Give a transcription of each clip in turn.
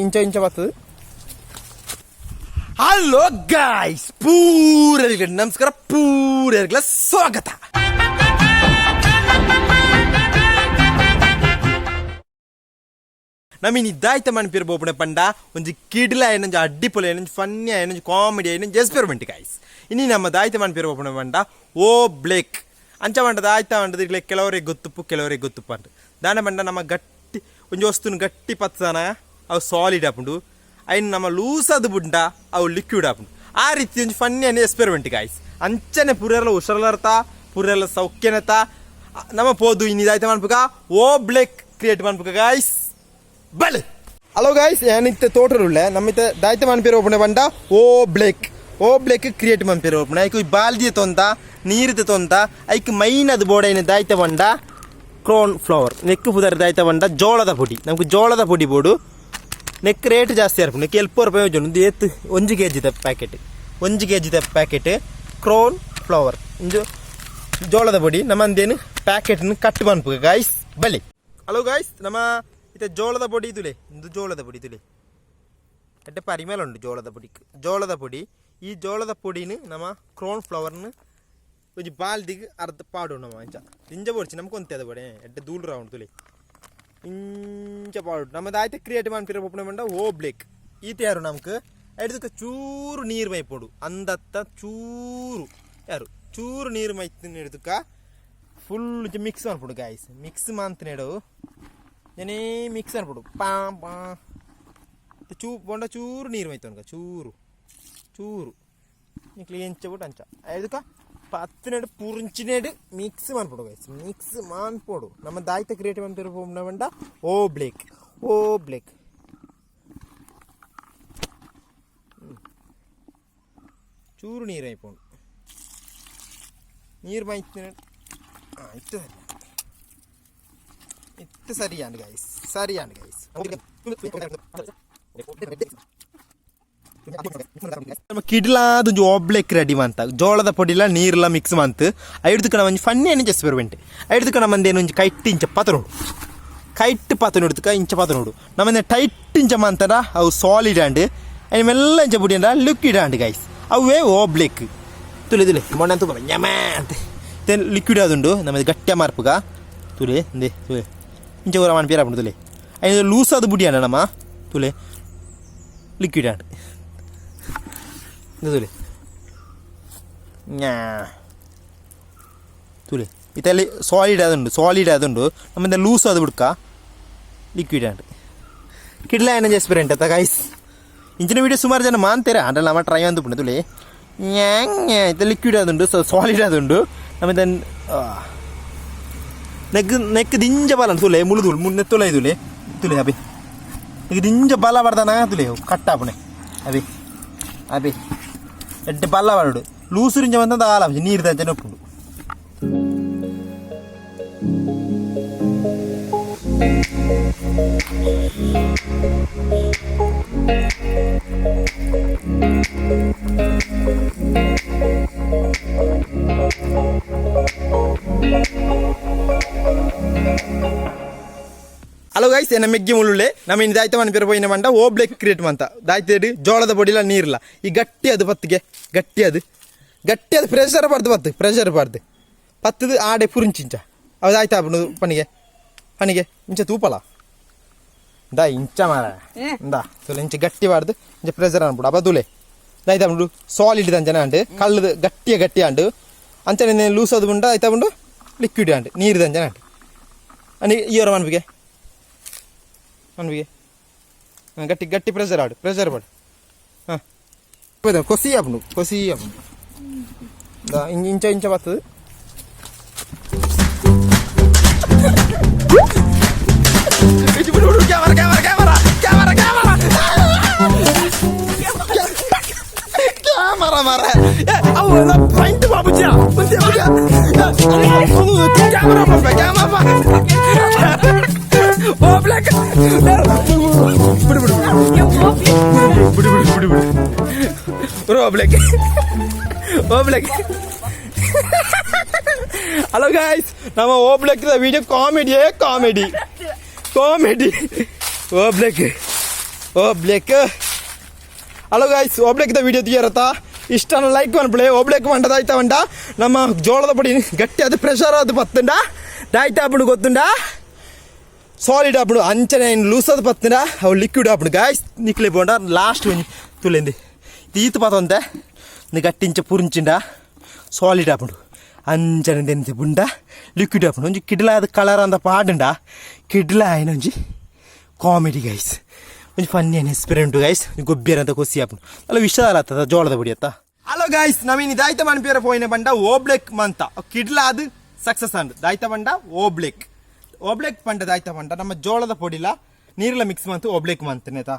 ಇಂಚ ಇಂಚ ಬರ್ತದೆ. ಹಲೋ ಗಾಯ್ಸ್, ಪೂರರಿಗೆ ನಮಸ್ಕಾರ, ಪೂರರಿಗೆಲ್ಲ ಸ್ವಾಗತ. ನಮಿನಿ ದಾಯ್ತ ಮನ್ಪಿರ್ ಬೋಪುಣೆ ಪಂಡ ಒಂಜಿ ಕಿಡ್ಲ ಏನಂಜಿ ಅಡ್ಡಿಪೊಲೆ ಏನಂಜಿ ಫನ್ನಿ ಏನಂಜಿ ಕಾಮಿಡಿ ಏನಂಜಿ ಎಕ್ಸ್ಪೆರಿಮೆಂಟ್ ಗಾಯ್ಸ್. ಇನಿ ನಮ್ಮ ದಾಯ್ತ ಮನ್ಪಿರ್ ಬೋಪುಣೆ ಪಂಡ ಓ ಬ್ಲೇಕ್ ಅಂಚ ಪಂಡ ದಾಯ್ತ ಪಂಡದ ಇಗ್ಲೆ ಕೆಲವರಿಗೆ ಗೊತ್ತುಪ್ಪು, ಕೆಲವರಿಗೆ ಗೊತ್ತುಪ್ಪು ಅಂಟ. ದಾನ ಪಂಡ ನಮ್ಮ ಗಟ್ಟಿ ಒಂಜಿ ವಸ್ತುನು ಗಟ್ಟಿ ಪತ್ತದಾನ ಅವು ಸಾಲಿಡ್ ಆಪುಂಡು, ಐನ್ ನಮ್ಮ ಲೂಸ್ ಅದು ಬುಂಡ ಅವು ಲಿಕ್ವಿಡ್ ಆಪುಂಡು. ಆ ರೀತಿ ಒಂಜಿ ಫನ್ನಿ ಅನೆ ಎಕ್ಸ್ಪೆರಿಮೆಂಟ್ ಗಾಯ್ಸ್. ಅಂಚನೆ ಪೂರೆಲ್ಲ ಹುಷಾರರ್ತ, ಪೂರೆಲ್ಲ ಸೌಖ್ಯನತ. ನಮ್ಮ ಪೋದು ಇನಿ ದಾಯ್ತ ಮನ್ಪುಗ ಓ ಬ್ಲೇಕ್ ಕ್ರಿಯೇಟ್ ಮನ್ಪುಗ ಗಾಯ್ಸ್. ಬಲೆ ಹಲೋ ಗಾಯ್ಸ್, ಏನಿತ್ತೆ ತೋಟರುಳ್ಳೆ ನಮ್ಮಿತ್ತೆ ದಾಯ್ತ ಮನ್ಪಿರ ಒಪ್ಪಣೆ ಬಂಡ ಓ ಬ್ಲೇಕ್, ಓ ಬ್ಲೇಕ್ ಕ್ರಿಯೇಟ್ ಮನ್ಪಿರ ಒಪ್ಪಣೆ. ಐಕ್ ಬಾಲ್ದಿಯ ತೊಂತ, ನೀರಿದ ತೊಂತ, ಐಕ್ ಮೈನ್ ಅದು ಬೋಡೈನ ದಾಯ್ತ ಬಂಡ ಕ್ರೋನ್ ಫ್ಲವರ್ ನೆಕ್ ಪುದರ್ ದಾಯ್ತ ಬಂಡ ಜೋಳದ ಪೊಡಿ. ನಮ್ಗೆ ಜೋಳದ ಪೊಡಿ ಬೋಡು. ನೆಕ್ ರೇಟ್ ಜಾಸ್ತಿ ಆರ್ಪುಂಡು. ನೆಕ್ 70 ರೂಪಾಯಿ ಒಂದು ಏತ್ 1 ಕೆ ಜಿದ ಪ್ಯಾಕೆಟ್, 1 ಕೆ ಜಿದ ಪ್ಯಾಕೆಟ್ ಕ್ರೋನ್ ಫ್ಲವರ್ ಇಂಜು ಜೋಳದ ಪೊಡಿ. ನಮ್ಮಂದೇನು ಪ್ಯಾಕೆಟ್ನ ಕಟ್ ಮನ್ಪುಗ ಗಾಯ್ಸ್. ಬಲಿ ಹಲೋ ಗಾಯ್ಸ್, ನಮ್ಮ ಇತ್ತೆ ಜೋಳದ ಪೊಡಿ ಇದುಲೆ, ಇಂದು ಜೋಳದ ಪೊಡಿ ಇದುಲೆ. ಎಡ್ಡೆ ಪರಿಮಳ ಉಂಡು ಜೋಳದ ಪೊಡಿ. ಜೋಳದ ಪೊಡಿ, ಈ ಜೋಳದ ಪೊಡಿನ ನಮ್ಮ ಕ್ರೋನ್ ಫ್ಲವರ್ನ ಒಂಜಿ ಬಾಲ್ದಿಗ್ ಅರ್ಧ ಪಾಡು ನಮ್ಮ. ಇಂಚ ಇಂಜ ಬೋಡ್ಚಿ ನಮ್ಗೆ ಕೊಂತೆ ಅದ ಬಡೆ ಎಡ್ಡೆ ದೂಲ್ ರೌಂಡ್ ತುಲೆ ಇಂಚ ಪಾಡು. ನಮ್ಮದು ಆಯ್ತು ಕ್ರಿಯೇಟ್ ಮಾಡ್ಪಿರ ಪೊಪ್ಪುನ ಬಂಡ ಓ ಬ್ಲೇಕ್ ಈತ ಯಾರು ನಮ್ಗೆ ಎಡ್ದಕ್ಕೆ ಚೂರು ನೀರು ಮೈಪೋಡು ಅಂದತ್ತ ಚೂರು ಯಾರು ಚೂರು ನೀರು ಮೈತಿನ ಹಿಡ್ದಕ್ಕ ಫುಲ್ ಮಿಕ್ಸ್ ಮಾಡ್ಬಿಡು ಗಾಯ್ಸ್. ಮಿಕ್ಸ್ ಮಾಂತನೇಡು ಏನೇ ಮಿಕ್ಸ್ ಮಾಡ್ಬಿಡು ಪಾ ಪಾ ಚೂ ಬೊಂಡ ಚೂರು ನೀರು ಮೈತವನ್ಕ ಚೂರು ಚೂರು ನಿಕ್ಲಿ ಎಂಚ ಬಿಟ್ಟು ಅಂಚ ಎದಕ್ಕ ಪತ್ತಿನೇಡು ಪುರಿಂಚಿನೇಡು ಮಿಕ್ಸ್ ಮಾಡ್ಬಿಡು ಗೈಸ್. ಮಿಕ್ಸ್ ಮಾನ್ಪೋಡು. ನಮ್ಮ ದಾಯ್ತ ಕ್ರಿಯೇಟ್ ಮಾಡ್ತಿರೋ ಬಂಡ ಓ ಬ್ಲೇಕ್, ಓ ಬ್ಲೇಕ್ ಚೂರು ನೀರು ಐಪೋಡು ನೀರು ಮೈತಿನ. ಹಾಂ, ಇತ್ತು ಸರಿ, ಇತ್ತು ಸರಿയാണ് ಗೈಸ್, ಸರಿയാണ് ಗೈಸ್. ನಮ್ಮ ಕಿಡ್ಲಾದ ಒಂಜಿ ಒಬ್ಲೆಕ್ ರೆಡಿ ಮಂತ ಜೋಳದ ಪೊಡಿಲ ನೀರ್ಲ ಮಿಕ್ಸ್ ಮಂತ್ ಐಡ್ದು ಒಂಜಿ ಫನ್ನಿ ಅನಿ ಎಕ್ಸ್ಪೆರಿಮೆಂಟ್. ಐಡ್ದು ನಮ್ಮಂದೇನು ಒಂಜಿ ಕೈಟ್ ಇಂಚ ಪತನೋಡು, ಕೈಟ್ ಪತನೋಡು, ಇಂಚ ಪತನೋಡು. ನಮ್ಮಂದೆ ಟೈಟ್ ಇಂಚ ಮಂತಡ ಅವು ಸಾಲಿಡ್ ಆಂಡ್ ಐನ ಮೆಲ್ಲ ಇಂಚ ಪುಡಿ ಅಂಡ ಲಿಕ್ವಿಡ್ ಆಂಡ್ ಗೈಸ್. ಅವೇ ಓಬ್ಲೆಕ್ ತುಲೆ ತುಲೆ ಮೊನ್ನೆ ತೂಪ ಞಮ ಅಂತ ಲಿಕ್ವಿಡ್ ಆದುಂಡು. ನಮ್ಮದು ಗಟ್ಟಿಯ ಮಾರ್ಪುಗ ತುಲೆ ಇಂದೆ ತುಲೆ ಇಂಚ ಊರ ಮಾನ್ಪಿಯರ ಆಪುಂಡು ತುಲೆ. ಐನ ಲೂಸ್ ಅದು ಬುಡಿ ಅಂಡ ನಮ್ಮ ತುಲೆ ಲಿಕ್ವಿಡ್ ಆಂಡ್ ತುಲೆ ನ್ಯಾ ತುಲೆ. ಇತ್ತಲ್ಲಿ ಸಾಲಿಡ್ ಆದುಂಡು, ಸಾಲಿಡ್ ಆದುಂಡು. ನಮ್ಮಿಂದ ಲೂಸ್ ಅದು ಬುಡ್ಕ ಲಿಕ್ವಿಡ್ ಆಂಡ್ ಕಿಡ್ಲ ಏನ ಎಕ್ಸ್ಪೆರಿಮೆಂಟ್ ಅತ್ತ ಗೈಸ್. ಇಂಚಿನ ವೀಡಿಯೋ ಸುಮಾರು ಜನ ಮಾಂತೇರ ಅಂಡ ನಮ್ಮ ಟ್ರೈ ಅಂದು ತುಲೆ ಇತ್ತ ಲಿಕ್ವಿಡ್ ಆದುಂಡು, ಸಾಲಿಡ್ ಆದುಂಡು. ನಮ್ಮಿಂದ ನೆಕ್ ನೆಕ್ ದಿಂಜ ಬಲ ತುಲೆ ಮುಳುದು ಮುನ್ನೆ ತುಲೆ ತುಲೆ ತುಲೆ ಅಬಿ ನೆಕ್ ದಿಂಜ ಬಲ ಬರ್ದಾನ ತುಲೆ ಕಟ್ಟಾಪುಣೆ ಅಬಿ ಅಬಿ ಎಡ್ಡೆ ಬಲ್ಲ ಬರಡು. ಲೂಸು ರಿಂಜ ಬಂದ ಆಲ ನೀರು ದಂಚನೆ ಉಪ್ಪುಂಡು. ಹಲೋ ಗೈಸ್, ಎನ್ನ ಮೆಗ್ಗಿ ಮುಳ್ಳುಳ್ಳೆ. ನಮ್ಮ ಇನ್ನು ದಾಯ್ತ ಮನೆ ಪೇರು ಪೋಯಿನ ಮಂಡ ಓ ಬ್ಲೇಕ್ ಕ್ರಿಯೇಟ್ ಮಂತ ದಾಯ್ತೇಡು ಜೋಳದ ಪೊಡಿಲ ನೀರ್ಲ. ಈ ಗಟ್ಟಿ ಅದು ಪತ್ತಿಗೆ ಗಟ್ಟಿ ಅದು, ಗಟ್ಟಿ ಅದು ಪ್ರೆಷರ್ ಬಾರ್ದು, ಪತ್ತು ಪ್ರೆಷರ್ ಬಾರ್ದು ಪತ್ತದು ಆಡೆ ಪುರಿಂಚಿಂಚ ಅದು ಆಯ್ತಾ ಪನಿಗೆ ಪನಿಗೆ ಇಂಚ ತೂಪಲ ದಾ ಇಂಚ ಮಾರ ಇಂದಾ ತುಲೆ ಇಂಚ ಗಟ್ಟಿ ಬಾರ್ದು ಇಂಚ ಪ್ರೆಷರ್ ಅನ್ಬಿಡು. ಅಪ್ಪ ತುಲೆ ದಾಯ್ತಾ ಉಂಡು ಸಾಲಿಡ್ ದಂಚನೆ ಅಂಡು ಕಳ್ಳದು ಗಟ್ಟಿಯ ಗಟ್ಟಿ ಅಂಡು ಅಂಚನೆ ಲೂಸ್ ಅದು ಉಂಡ ಆಯ್ತಾ ಉಂಡು ಲಿಕ್ವಿಡ್ ಅಂಡು ನೀರು ದಂಚನೆ ಅಂಡು అని ಇಯರ್ ಮನ್ಪಿಗೆ ಮನ್ಪಿಗೆ ಗಟ್ಟಿ ಗಟ್ಟಿ ಪ್ರೆಷರ್ ಆಡು, ಪ್ರೆಷರ್ ಪಾಡು. ಹಾಂ, ಕೊಸಿ ಆಪುಂಡು, ಕೊಸಿ ಆಪುಂಡು. ಇಂಚ ಇಂಚ ಬರ್ತದೆ. Camera camera camera camera camera camera ಮಾರ ಅವು ಪಾಯಿಂಟ್ ಬಾಬುಜಿ camera camera ಓ ಬ್ಲಾಕ್ ಬಿಡು ಬಿಡು ಬಿಡು ಬಿಡು ಬಿಡು ಬಿಡು bro black ಓ black. Hello guys, ನಮ್ಮ ಓ ಬ್ಲಾಕ್ ವಿಡಿಯೋ ಕಾಮಿಡಿಯೇ comedy comedy. O black O black. Hello guys, ಓಬ್ಲೇಕ್ದ ವಿಡಿಯೋ ತೀರತ್ತ ಇಷ್ಟನ ಲೈಕ್ ಮನ್ಪುಲೆ. ಓಬ್ಲೇಕ್ ಮಂಡ ದಾಯ್ತ ಪಂಡ ನಮ್ಮ ಜೋಳದ ಪೊಡಿ ಗಟ್ಟಿ ಅದು ಪ್ರೆಷರ್ ಅದು ಪತ್ತುಂಡ ದಾಯ್ತ ಆಪುಂಡು ಗೊತ್ತುಂಡ? ಸಾಲಿಡ್ ಆಪುಂಡು. ಅಂಚನೆ ಲೂಸ್ ಅದು ಪತ್ತುಂಡ ಅವು ಲಿಕ್ವಿಡ್ ಆಪುಂಡು. ಗಾಯ್ಸ್, ನಿಕ್ಲೆ ಪೋಂಡ ಲಾಸ್ಟ್ ಒಂಜಿ ತುಲೆಂದಿ ಈತ್ ಪತೊಂತೆ ಗಟ್ಟಿ ಇಂಚ ಪುರಿಂಚಿಂಡ ಸಾಲಿಡ್ ಆಪುಂಡು. ಅಂಚನೆ ದೆಂತಿ ಬುಂಡ ಲಿಕ್ವಿಡ್ ಆಪುಂಡು. ಒಂಜಿ ಕಿಡ್ಲ ಅದು ಕಲರ್ ಅಂದ ಪಾಡುಂಡ ಕಿಡ್ಲ ಆಯ್ನ ಒಂಜಿ ಕಾಮಿಡಿ ಗೈಸ್, ಒಂಜಿ ಫನ್ನಿ ಎಕ್ಸ್ಪೆರಿಮೆಂಟ್ ಗೈಸ್. ಗೊಬ್ಬಿಯರ್ ಅಂತ ಖುಷಿ ಆಪುಂಡು ಅಲ್ಲ ವಿಷಯ ಆತದ ಜೋಳದ ಪೊಡಿ ಅತ್ತ. ಹಲೋ ಗಾಯ್ಸ್, ನವೀನ್ ದಾಯ್ತ ಮನ್ಪಿಯರ ಪೋಯಿನ ಬಂಡ ಓಬ್ಲೆಕ್ ಮಂತ ಕಿಡ್ಲ ಅದು ಸಕ್ಸಸ್ ಅಂಡ್ ದಾಯ್ತ ಬಂಡ ಓಬ್ಲೆಕ್. ಓಬ್ಲೆಕ್ ಪಂಡ ದಾಯ್ತ ಪಂಡ ನಮ್ಮ ಜೋಳದ ಪೊಡಿಲ ನೀರ್ಲ ಮಿಕ್ಸ್ ಮಂತು ಓಬ್ಲೆಕ್ ಮಂತನೇತಾ.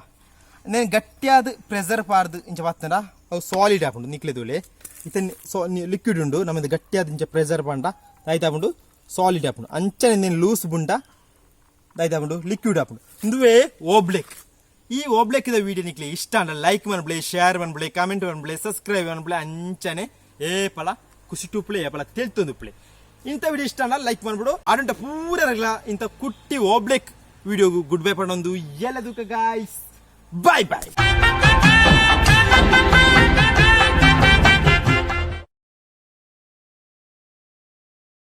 ನೇನು ಗಟ್ಟಿಯಾದ ಪ್ರೆಸರ್ ಪಾರ್ದು ಇಂಚ ಬತ್ತಂಡ ಅವು ಸಾಲಿಡ್ ಆಪುಂಡು. ನಿಕ್ಲೆ ತೂಲೆ, ಇತ್ತೆ ಸೊ ಲಿಕ್ವಿಡ್ ಉಂಡು. ನಮ್ಮದು ಗಟ್ಟಿಯಾದ ಇಂಚ ಪ್ರೆಸರ್ ಪಂಡ ದಾಯ್ತ ಆಪುಂಡು? ಸಾಲಿಡ್ ಆಪುಂಡು. ಅಂಚನೆ ನೀನು ಲೂಸ್ ಬುಂಡ ದಾಯ್ತ ಆಪುಂಡು? ಲಿಕ್ವಿಡ್ ಆಪುಂಡು. ಇಂದುವೇ ಓಬ್ಲೆಕ್. ಈ ಓಬ್ಲೆಕ್ದ ವಿಡಿಯೋ ನಿಕ್ಲೆ ಇಷ್ಟ ಅಂಡ ಲೈಕ್ ಮನ್ಪುಲೆ, ಶೇರ್ ಮನ್ಪುಲೆ, ಕಮೆಂಟ್ ಮನ್ಪುಲೆ, ಸಬ್ಸ್ಕ್ರೈಬ್ ಮನ್ಪುಲೆ. ಅಂಚನೆ ಏಪಲ ಖುಷಿ ಟುಪ್ಲೆ, ಏಪಲ ತೆಲ್ತೊಂದುಪ್ಲೆ. ಇಂಥ ವಿಡಿಯೋ ಇಷ್ಟ ಅಂಡ ಲೈಕ್ ಮಾಡ್ಬಿಡು. ಅಡುಂಟ ಪೂರ ರಗ್ಲ ಇಂಥ ಕುಟ್ಟಿ ಓಬ್ಲೆಕ್ ವಿಡಿಯೋಗು ಗುಡ್ ಬೈ ಪಡೊಂದು ಎಲ್ಲ ಗಾಯ್ಸ್, ಬಾಯ್ ಬಾಯ್.